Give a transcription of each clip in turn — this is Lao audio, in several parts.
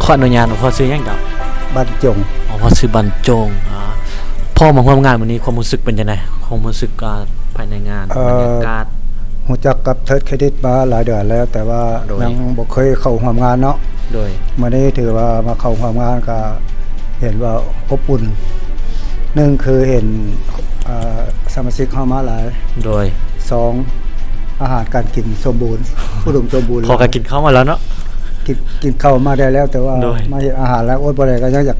ຂໍອະນຸຍາດ ພໍ່ຊື່ຫຍັງເຈົ້າ? ບັນຈົງ. ອໍ ພໍ່ຊື່ບັນຈົງ. ອາ ພໍ່ມາຮ່ວມງານມື້ນີ້ ຄວາມຮູ້ສຶກເປັນຈັ່ງໃດ? ຄວາມຮູ້ສຶກ ອາ ພາຍໃນງານ ເອີ ບັນຍາກາດ. ຮູ້ຈັກກັບເທີດເຄຣດິດມາຫຼາຍເດືອນແລ້ວ ແຕ່ວ່າ ໂດຍ ຍັງບໍ່ເຄີຍເຂົ້າຮ່ວມງານເນາະ. ໂດຍ. ມື້ນີ້ຖືວ່າມາເຂົ້າຮ່ວມງານ ກໍເຫັນວ່າອົບອຸ່ນ. ໜຶ່ງຄືເຫັນ ເອີ ສະມາຊິກເຮົາມາຫຼາຍ. ໂດຍ. ສອງ ອາຫານການກິນສົມບູນ ອຸດົມສົມບູນ. ພໍກໍກິນເຂົ້າມາແລ້ວເນາະ. ກິນ ກິນເຂົ້າມາໄດ້ແລ້ວ ແຕ່ວ່າ ໂດຍ ມາເຮັດອາຫານແລ້ວ ອົດບໍ່ໄດ້ ກໍຍັງຢາກ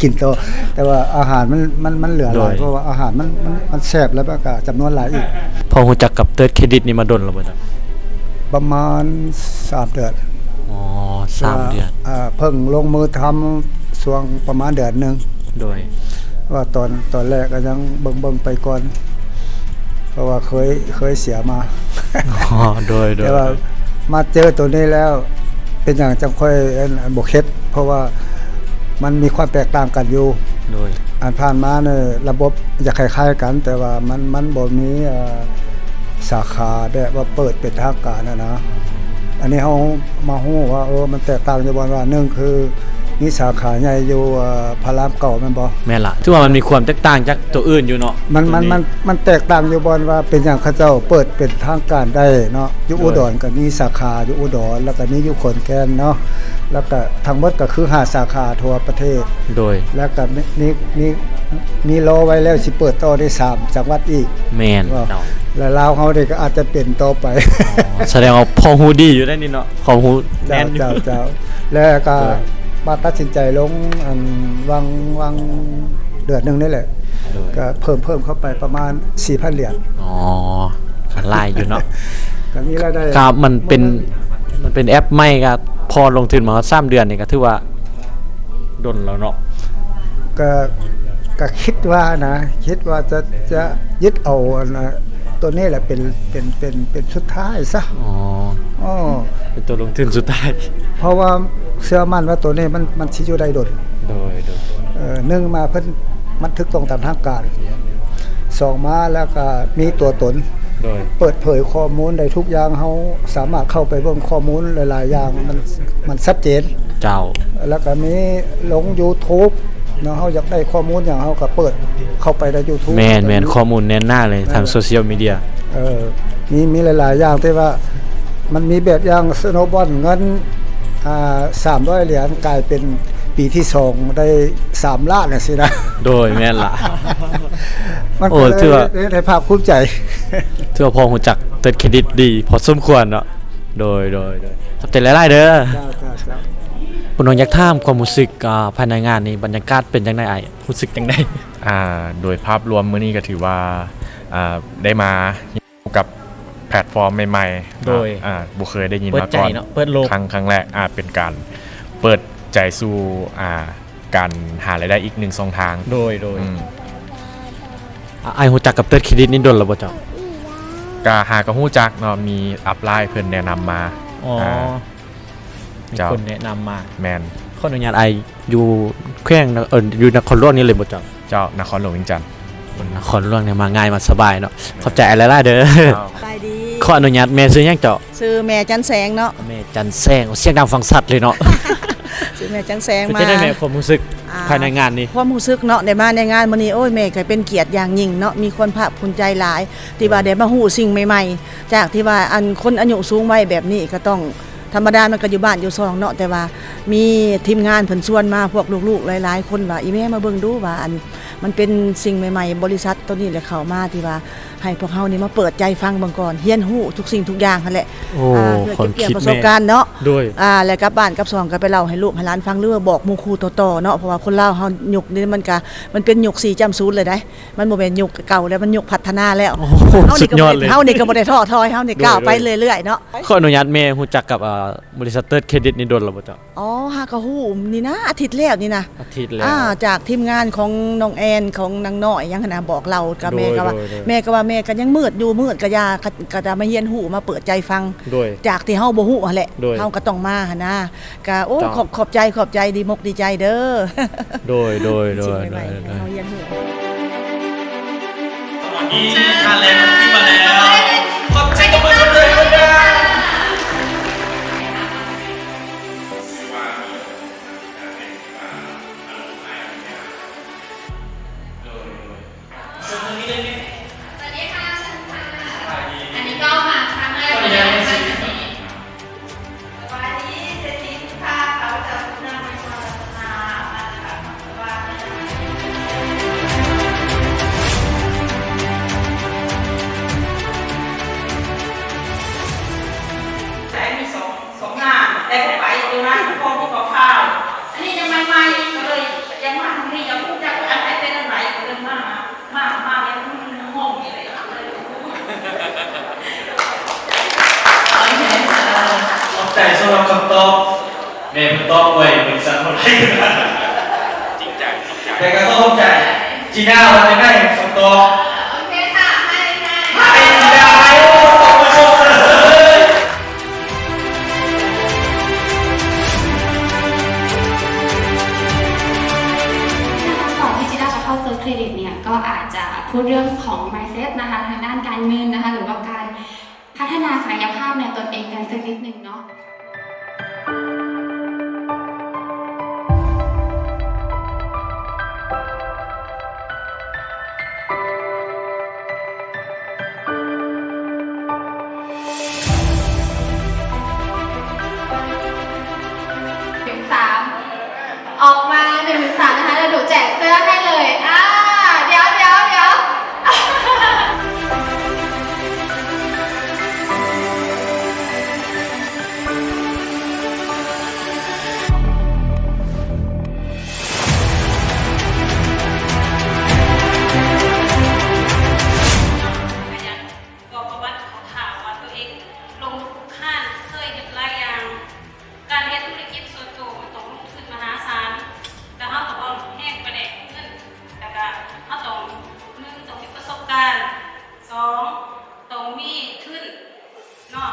ກິນຕໍ່ ແຕ່ວ່າອາຫານມັນ ມັນ ມັນເຫຼືອຫຼາຍ ໂດຍ ເພາະວ່າອາຫານມັນ ມັນ ມັນແຊບ ແລ້ວມັນກໍຈຳນວນຫຼາຍອີກ. ພໍ່ຮູ້ຈັກກັບເທີດເຄຣດິດນີ້ມາດົນແລ້ວບໍ່ເຈົ້າ? ປະມານສາມເດືອນ. ອໍ ສາມເດືອນ. ເອີ ເພິ່ງລົງມືທຳຊ່ວງປະມານເດືອນໜຶ່ງ. ໂດຍ. ວ່າຕອນ ຕອນແລກກໍຍັງເບິ່ງໆໄປກ່ອນ ເພາະວ່າເຄີຍ ເຄີຍເສຍມາ. ອໍ ໂດຍໆ. ແຕ່ວ່າມາເຈີໂຕນີ້ແລ້ວ ເປັນຫຍັງຈັ່ງຄ່ອຍ ອັນ ອັນ ບໍ່ເຄັດ ເພາະວ່າມັນມີຄວາມແຕກຕ່າງກັນຢູ່. ໂດຍ. ອັນຜ່ານມານີ້ລະບົບຢາກຄ້າຍໆກັນ ແຕ່ວ່າມັນ ມັນບໍ່ມີ ເອີ ສາຂາແບບວ່າເປີດເປັນທາງການຫັ້ນນະ. ອັນນີ້ເຮົາມາຮູ້ວ່າ ເອີ ມັນແຕກຕ່າງຢູ່ບ່ອນວ່າ ໜຶ່ງຄືມີສາຂາໃຫຍ່ຢູ່ ເອີ ພະລາມເກົ້າແມ່ນບໍ່? ແມ່ນລະ ຖືວ່າມັນມີຄວາມແຕກຕ່າງຈາກໂຕອື່ນຢູ່ເນາະ. ມັນ ໂຕນີ້ ມັນ ມັນ ມັນແຕກຕ່າງຢູ່ບ່ອນວ່າເປັນຫຍັງເຂົາເຈົ້າເປີດເປັນທາງການໄດ້ເນາະ. ຢູ່ ໂດຍ ອຸດອນກໍມີສາຂາຢູ່ອຸດອນ ແລ້ວກໍມີຢູ່ຂອນແກ່ນເນາະ ແລ້ວກໍທັງໝົດກໍຄືຫ້າສາຂາທົ່ວປະເທດ. ໂດຍ. ແລ້ວກໍມີ ມີ ມີ ມີລໍໄວ້ແລ້ວ ຊິເປີດຕໍ່ໃນສາມຈັງຫວັດອີກ. ແມ່ນ ເຈົ້າ. ແລະລາວເຮົານີ້ກໍອາດຈະເປັນຕໍ່ໄປ. ອໍ ສະແດງວ່າພໍຮູ້ດີຢູ່ໄດ໋ນີ້ເນາະ ຄວາມຮູ້ແໜ້ນຢູ່. ເຈົ້າ ເຈົ້າ ເຈົ້າ. ແລ້ວກໍ ໂດຍ ມາຕັດສິນໃຈລົງ ອັນ ຫວ່າງ ຫວ່າງເດືອນໜຶ່ງນີ້ແຫຼະ. ໂດຍ. ກໍເພີ່ມ ເພີ່ມເຂົ້າໄປປະມານສີ່ພັນຫຼຽນ. ອໍ ກໍຫຼາຍຢູ່ເນາະ. ກໍມີລາຍໄດ້ ກໍມັນເປັນ ມັນເປັນແອັບໃໝ່ ກໍພໍລົງທຶນມາຮອດສາມເດືອນນີ້ ກໍຖືວ່າດົນແລ້ວເນາະ. ກໍ ກໍຄິດວ່ານະ ຄິດວ່າຈະ ຈະຍຶດເອົາອັນ ໂຕນີ້ແຫຼະເປັນ ເປັນ ເປັນ ເປັນສຸດທ້າຍຊະ. ອໍ ອໍ ເປັນໂຕລົງທຶນສຸດທ້າຍ ເພາະວ່າເຊື່ອໝັ້ນວ່າໂຕນີ້ມັນ ມັນຊິຢູ່ໄດ້ດົນ. ໂດຍ ໂດຍ. ເອີ ໜຶ່ງມາເພິ່ນບັນທຶກຕ້ອງຕາມທາງການ, ສອງມາແລ້ວກໍມີຕົວຕົນ. ໂດຍ. ເປີດເຜີຍຂໍ້ມູນໄດ້ທຸກຢ່າງ, ເຮົາສາມາດເຂົ້າໄປເບິ່ງຂໍ້ມູນຫຼາຍໆຢ່າງ ມັນ ມັນຊັດເຈນ. ເຈົ້າ. ແລ້ວກໍມີລົງຢູທູບເນາະ, ເຮົາຢາກໄດ້ຂໍ້ມູນຫຍັງ ເຮົາກໍເປີດເຂົ້າໄປໃນຢູທູບ. ແມ່ນໆ ກໍມີ ຂໍ້ມູນແໜ້ນໜາເລີຍ ທາງໂຊຊຽວມີເດຍ. ເອີ ມີ ມີຫຼາຍໆຢ່າງ ແຕ່ວ່າມັນມີແບບຢ່າງສະໂນບອນ ເງິນ ອ່າ ສາມຮ້ອຍຫຼຽນ ກາຍເປັນປີທີສອງໄດ້ສາມລ້ານຈັ່ງຊີ້ນະ. ໂດຍ ແມ່ນລະ. ມັນ ໂອ້ ກໍເລີຍ ຖືວ່າ ໄດ້ ໄດ້ພາກພູມໃຈ. ຖືວ່າພໍ່ຮູ້ຈັກເຕີດເຄຣດິດດີພໍສົມຄວນເນາະ. ໂດຍ ໂດຍ ໂດຍ. ຂອບໃຈຫຼາຍໆເດີ. ເຈົ້າ ເຈົ້າ ເຈົ້າ. ຜູ້ນ້ອງຢາກຖາມຄວາມຮູ້ສຶກ ອ່າ ພາຍໃນງານນີ້ ບັນຍາກາດເປັນຈັ່ງໃດອ້າຍ? ຮູ້ສຶກຈັ່ງໃດ? ອ່າ ໂດຍພາບລວມມື້ນີ້ກໍຖືວ່າ ອ່າ ໄດ້ມາ ກັບແພລດຟອມໃໝ່ໆ ໂດຍ ເນາະ ອ່າ ບໍ່ເຄີຍໄດ້ຍິນມາກ່ອນ ເປີດໃຈເນາະ ເປີດໂລກ ຄັ້ງ ຄັ້ງແລກ ອ່າ ເປັນການເປີດໃຈສູ່ ອ່າ ການຫາລາຍໄດ້ອີກໜຶ່ງຊ່ອງທາງ. ໂດຍ ໂດຍ. ອືມ ອາ ອ້າຍຮູ້ຈັກກັບເຕີດເຄຣດິດນີ້ດົນແລ້ວບໍ່ເຈົ້າ? ກະຫາກໍຮູ້ຈັກເນາະ ມີອັບລາຍເພິ່ນແນະນຳມາ. ອໍ ອ່າ ມີ ເຈົ້າ ຄົນແນະນຳມາ. ແມ່ນ. ຂໍອະນຸຍາດ ອ້າຍຢູ່ແຂວງ ເອີ ຢູ່ນະຄອນຫຼວງນີ້ເລີຍບໍ່ເຈົ້າ? ເຈົ້າ ນະຄອນຫຼວງວຽງຈັນ. ນະຄອນຫຼວງນີ້ມາງ່າຍມາສະບາຍເນາະ. ແມ່ນ. ຂອບໃຈອ້າຍຫຼາຍໆເດີ. ເຈົ້າ. ສະບາຍດີ. ຂໍອະນຸຍາດ ແມ່ຊື່ຫຍັງເຈົ້າ? ຊື່ແມ່ຈັນແສງເນາະ. ແມ່ຈັນແສງ ສຽງດັງຟັງຊັດເລີຍເນາະ. ຊື່ແມ່ຈັນແສງ. ເປັນຈັ່ງໃດແມ່ ຄວາມຮູ້ສຶກ ອ່າ ພາຍໃນງານນີ້? ຄວາມຮູ້ສຶກເນາະ ໄດ້ມາໃນງານມື້ນີ້ ໂອ້ຍ ແມ່ກໍເປັນກຽດຢ່າງຍິ່ງເນາະ ມີຄວາມພາກພູມໃຈຫຼາຍ ທີ່ວ່າ ໂດຍ ໄດ້ມາຮູ້ສິ່ງໃໝ່ໆ ຈາກທີ່ວ່າ ອັນ ຄົນອາຍຸສູງໄວແບບນີ້ກໍຕ້ອງ ທຳມະດາມັນກໍຢູ່ບ້ານຢູ່ຊ່ອງເນາະ ແຕ່ວ່າມີທີມງານເພິ່ນຊວນມາ ພວກລູກໆຫຼາຍໆຄົນວ່າ ອີ່ແມ່ມາເບິ່ງດູວ່າ ອັນ ມັນເປັນສິ່ງໃໝ່ໆ ບໍລິສັດໂຕນີ້ແຫຼະເຂົ້າມາ ທີ່ວ່າໃຫ້ພວກເຮົານີ້ມາເປີດໃຈຟັງເບິ່ງກ່ອນ ຮຽນຮູ້ທຸກສິ່ງທຸກຢ່າງຫັ້ນແຫຼະ. ໂອ້ ອ່າ ເພື່ອເກັບກ່ຽວປະສົບການເນາະ. ໂດຍ. ອ່າ ແລ້ວກັບບ້ານກັບຊ່ອງກໍໄປເລົ່າໃຫ້ລູກໃຫ້ຫຼານຟັງ ຫຼືວ່າບອກໝູ່ຄູ່ຕໍ່ໆເນາະ ເພາະວ່າຄົນລາວເຮົາຍຸກນີ້ມັນກໍ ມັນເປັນຍຸກສີ່ຈ້ຳສູນເລີຍໃດ. ມັນບໍ່ແມ່ນຍຸກເກົ່າແລ້ວ ມັນຍຸກພັດທະນາແລ້ວ. ໂອ້ ເຮົານີ້ກໍ ສຸດຍອດເລີຍ. ເຮົານີ້ກໍບໍ່ໄດ້ທໍ້ຖອຍ ເຮົານີ້ ໂດຍ ກ້າວໄປເລື້ອຍໆເນາະ. ໂດຍ. ຂໍອະນຸຍາດແມ່ ຮູ້ຈັກກັບ ເອີ ບໍລິສັດເຕີດເຄຣດິດນີ້ດົນແລ້ວບໍ່ເຈົ້າ? ອໍ ຫາກໍຮູ້ນີ້ນະ ອາທິດແລ້ວນີ້ນະ. ອາທິດແລ້ວ. ອ່າ ຈາກທີມງານຂອງນ້ອງແອນ ຂອງນາງນ້ອຍຫຍັງຫັ້ນນະ ບອກເລົ່າກັບແມ່ ໂດຍ ກໍວ່າ ໂດຍ ໂດຍ ແມ່ກໍວ່າແມ່ກໍຍັງມືດຢູ່ ມືດກໍຢ່າ ກໍ ກໍຈະມາຮຽນຮູ້ ມາເປີດໃຈຟັງ ໂດຍ ຈາກທີ່ເຮົາບໍ່ຮູ້ຫັ້ນແຫຼະ ໂດຍ ເຮົາກໍຕ້ອງມາຫັ້ນນະ. ກະ ໂອ້ ເຈົ້າ ຂອບ ຂອບໃຈ ຂອບໃຈ ດີມົກດີໃຈເດີ. ໂດຍ ໂດຍ ໂດຍ ສິ່ງໃໝ່ໆ ໂດຍ ໃຫ້ເຮົາຮຽນຮູ້. ຕອນນີ້ທ່ານແລນຂຶ້ນມາແລ້ວ ຂອບໃຈ ຕົບມືເລີຍ ເລີຍ. ຄຳຕອບ ແມ່ເພິ່ນຕອບໄວ ບໍລິສັດເຮົາໄດ້ ຈິງຈັງ ຈິງຈັງ ແຕ່ກໍເຂົ້າໃຈ. ຈີນ່າວ່າຈັ່ງໃດ ຄຳຕອບ? ໂອເຄຄ່ະ ໃຫ້ ໃຫ້ ໃຫ້ຈີນ່າ ໃຫ້ ໂອ້ ຕົບມືຊົມເລີຍ. ก่อนที่จีน่าจะเข้าเซิร์ชเครดิตเนี่ย ก็อาจจะพูดเรื่องของ mindset นะคะ ทางด้านการเงินนะคะ หรือว่าการพัฒนาศักยภาพในตนเองกันสักนิดนึงเนาะ หนึ่งถึงสาม ออกมา หนึ่งถึงสาม นะคะ แล้วหนูแจกเสื้อให้เลย อ่า เดี๋ยว เดี๋ยว เดี๋ยว ບອກປະຫວັດຂອງເຂົາວ່າຕົວເອງລົງທຸກຂັ້ນ ເຄີຍເຮັດຫຼາຍຢ່າງ. ການເຮັດທຸລະກິດສ່ວນໂຕມັນຕ້ອງລົງທຶນມະຫາສານ ແລ້ວເຮົາກໍຕ້ອງແຮງປະແດກເງິນ ແລ້ວກະເຮົາຕ້ອງ ໜຶ່ງ ຕ້ອງມີປະສົບການ ສອງ ຕ້ອງມີທຶນເນາະ.